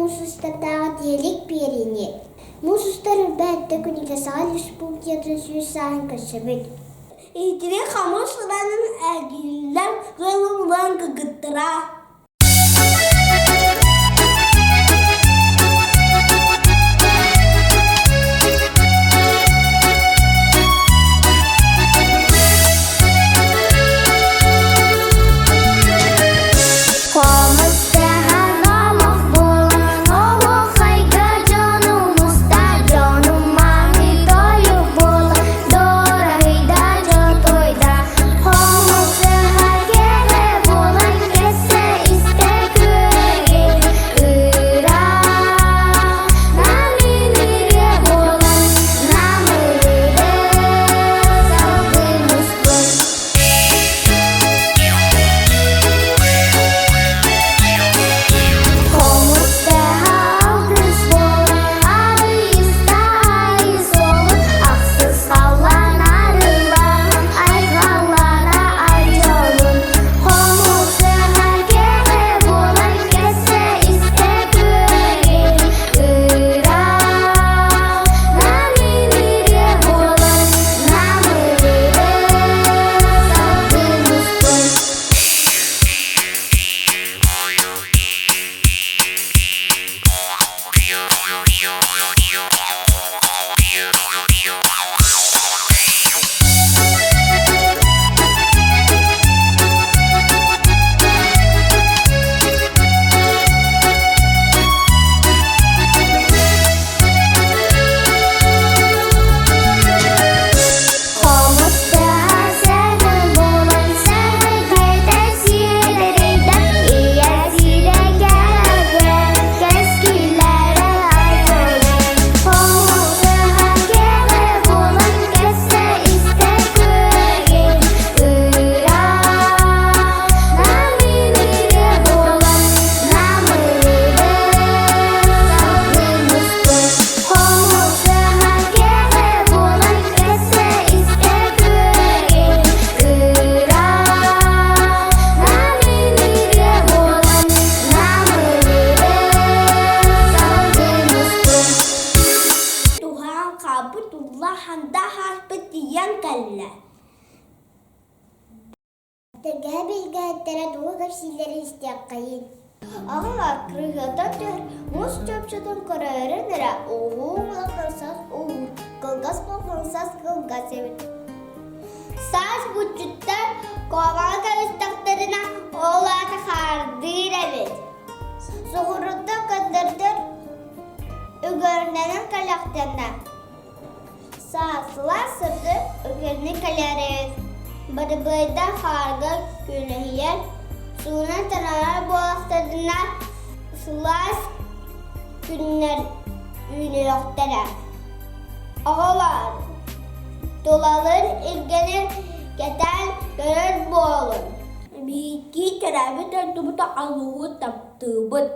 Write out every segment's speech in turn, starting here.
муус устардааҕы тиэлик биэриини Муус устар үрбэһэттэ күнүгэ Саха Республикатын сүүс сааһын көрсөбүт. Итини хомус ыланын эргиллэн кылыллан кыгыттара. Туһаан хаалбыт улахан да хаарбыт тиийэн кэллэ. Тэлгэһэ билгэһиттэрэ тугу кэпсииллэрин истиэххэйин. Аҕалар кырыһыатан түһэр муус чопчутун көрөөрүн эрэ уһун сас уһун, кылгас сас кылгас эбит. Саас булчуттар куобаҕы көрүстэхтэринэ ол аата хаардыыр эбит. Суһуруттан көтөрдөр үгэрнэнэн кэлэхтэнэ. Сааскылаах сырдык үгэнни кэлэр эбит. Барыбыайдар хаарга күөлэһийэр, суунан таҥарар буоллахтарына сылаас күннэр үүнүөхтэрэ. Оҕолоор, тулалыыр илгэни кэтээн көрөр буолун. Биһиги төрөөбүт дойдубут алуһу таптыыбыт.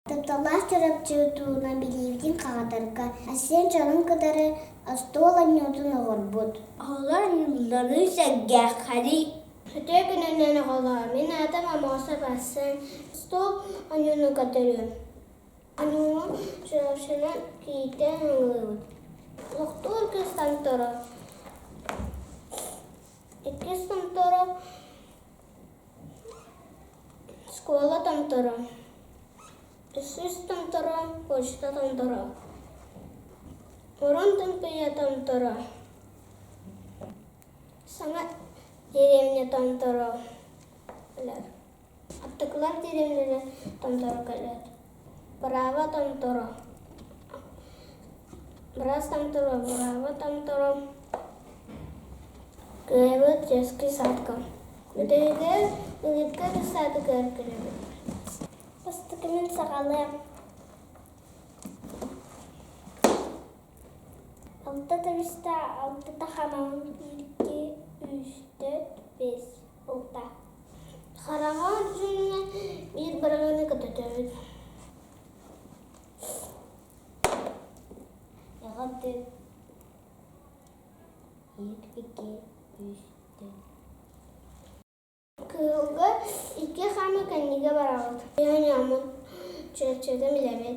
Тапталлаах Чурапчы туһунан билиибитин хаҥатарга Айсен дьонун кытары остуол оонньуутун оҥорбут. Оҕолор оонньуулларын сэргээххэрий. Үтүө күнүнэн оҕолоор, мин аатым Амосов Арсен. Остуол оонньууну көрдөрүөм. Оонньууну Чурапчынан кииртэн ыллыбыт. Лохтуур кыыс томторо. Иккис томторо Школа томторо, үсүс томторо, почта томторо, орон тымпыйа томторо, саҥа деревня томторо кэлэр, аттыкылар деревнялар томторо кэлэр, браво томторо, браас томторо, браво томторо, кыайбыт детский садка. Бүтэһигэр ыһыкка дьыссаатыгар көрөбүт. Бастакынан саҕалыам. Алта туриста алтата хамаҕын икки, үс, төрт, биэс, алта. Хараҥа дьүҥҥэ биир быраҕыыны көтөтөбүт. Эҕэрдэ биир, икки, үс, Кыһылга икки хаама кэннигэ бараҕыт. Ньамын. Чүөччэтин билэбин.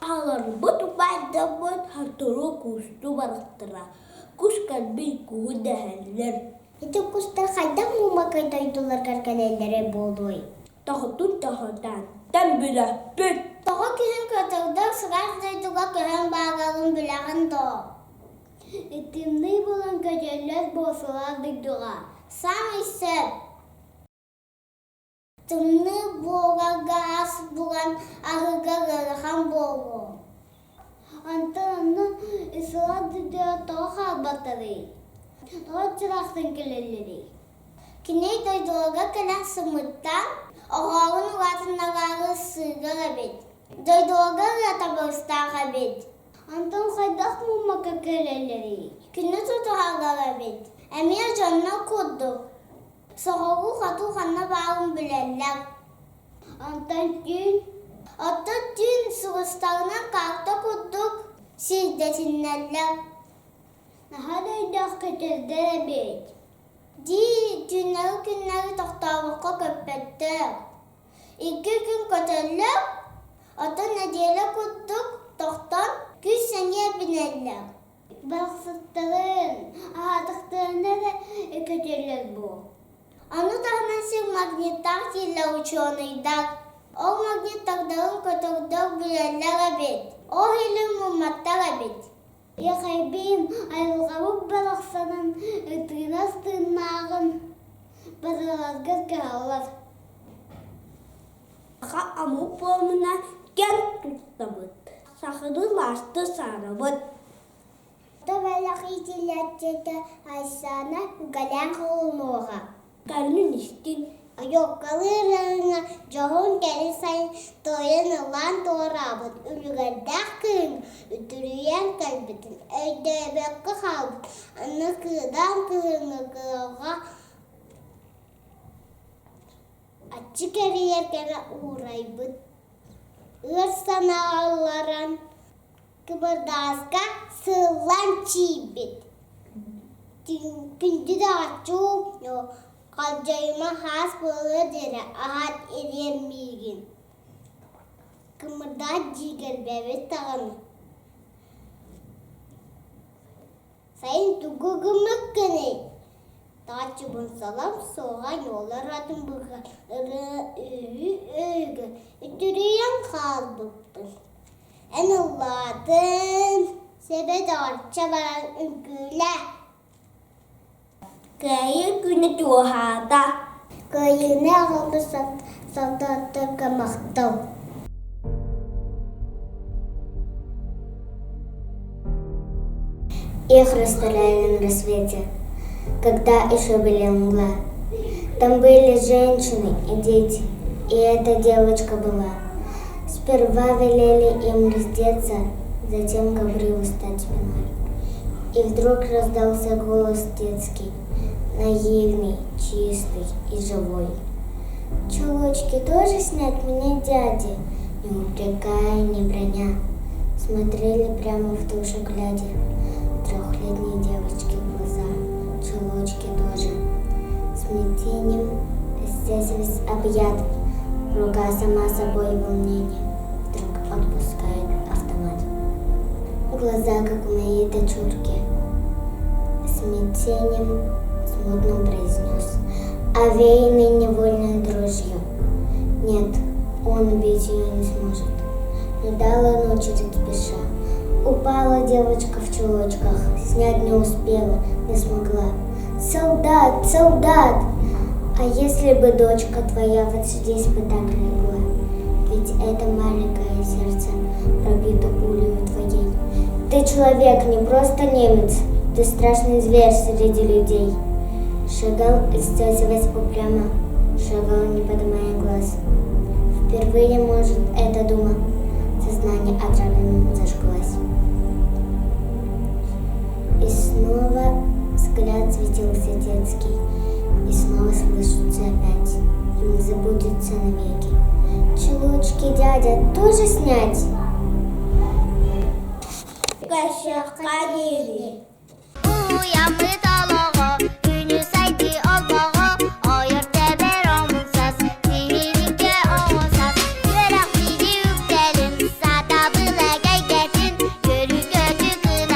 Аҕаларбыт убайдарбыт сотору кустуу барахтара, кус кэлбит куһу дэһэллэр. Ити кустар хайдах муомакай дойдуларыгар кэлэллэрэ буолуой? Тоҕотун тоһутаантан билэппит. Тоҕо күһүн көтөрдөр сылаас дойдуга көһөн баарарын билэҕин дуо? Тымныы буолан көтөллөр буо сылаас дойдуга. Саамай сөп. Тымныы буоларга ас булан аһыыга ыарахан буолуо. Онтон онно сылаас дойдуга тоҕо хаалбаттарый? Тоҕо чыраахтан кэлэллэрий? Кини дойдуларга кэлэн сымыттаан, оҕолорун улаатыннараары сыыгар эбит. Дойдуларга ырыата барыстаах эбит. Онтон хайдах муммакка кэлэллэрий? Күнү тутуһаллар эбит. Эмиэ дьоннор курдук. Соҕуруу хоту ханна баарын билэллэр. Онтон түүн Оттон түүн сулустарынан карта курдук сирдэтиннэллэр. наһаа да өйдөөх көтөрдөр эбит. Дии түүннэри-күннэри тохтообокко көппөттөр. Икки күн көтөллөр, оттон нэдиэлэ курдук тохтон күүс-сэниэ эбинэллэр. Барахсаттарын, аһаатахтарына эрэ көтөллөр буо. Ону таһынан сир магниттаах дииллэр учуонайдар. Ол магниттардарын көтөрдөр билэллэр эбит. Ол иһин мумматтар эбит. Иэхэйбиин айылҕабыт барахсанын тыынас тыыннааҕын барыларгар кыһаллар. Саха омук буолумуна кэм туттабыт, сахалыы лаасты саарабыт. Бэлэх иитиллээччитэ Айсана үгэлээн холунуоҕа. Кэлин истиҥ Ойуоккалыыр дьоһун кэлин сайын туойан ыллаан туораабыт үлүгэрдээх кыһын үтүрүйэн кэлбитин өйдөөбөккө хаалбыт. Аны кыыдаан кыһыҥҥы кыһалҕа аччык эрийэр кэмэ уурайбыт. Ыар санааҕа ылларан Кыбардааска сыыллан киирбит. Күндү даҕаччы халдьайыма хаас буолуо диэри аһаат ириэр миигин. Кымырдаат дьиикэрбэбит даҕаны. Сайын тугу гыммыккыный? Тааччыбын салам суоҕа ньуолар атын быга ырыа үһү-өйгө үтүрүйэн хаалбыппын. Эн ыллаатын, сэбэ доҕорчо баран үҥкүүлээ. Кыайыы күнэ чугаһаата. Кыайыыны аҕалбыт солдаттарга махтал. Их расстреляли на рассвете, когда еще были мгла. Там были женщины и дети, и эта девочка была. Сперва велели им раздеться, затем Гаврилу стать спиной. И вдруг раздался голос детский, наивный, чистый и живой. Чулочки тоже снять мне дяди, не упрекая, не броня. Смотрели прямо в душу глядя, трехлетней девочки глаза, чулочки тоже. Смятением здесь объят, рука сама собой волнение, вдруг отпускает автомат. Глаза, как у моей дочурки, смятением смутно произнес, овеянный невольной дрожью. Нет, он убить ее не сможет. Но дал он очередь спеша. Упала девочка в чулочках, снять не успела, не смогла. Солдат, солдат! А если бы дочка твоя вот здесь бы так легла? Ведь это маленькое сердце пробито пулею твоей. Ты человек, не просто немец, ты страшный зверь среди людей. Шагал, истязываясь упрямо, шагал, не поднимая глаз. Впервые, может, эта дума сознание отравленным зажглась. И снова взгляд светился детский, и снова слышится опять, и не забудется навеки. Чулочки, дядя, тоже снять? Кашахка диэри.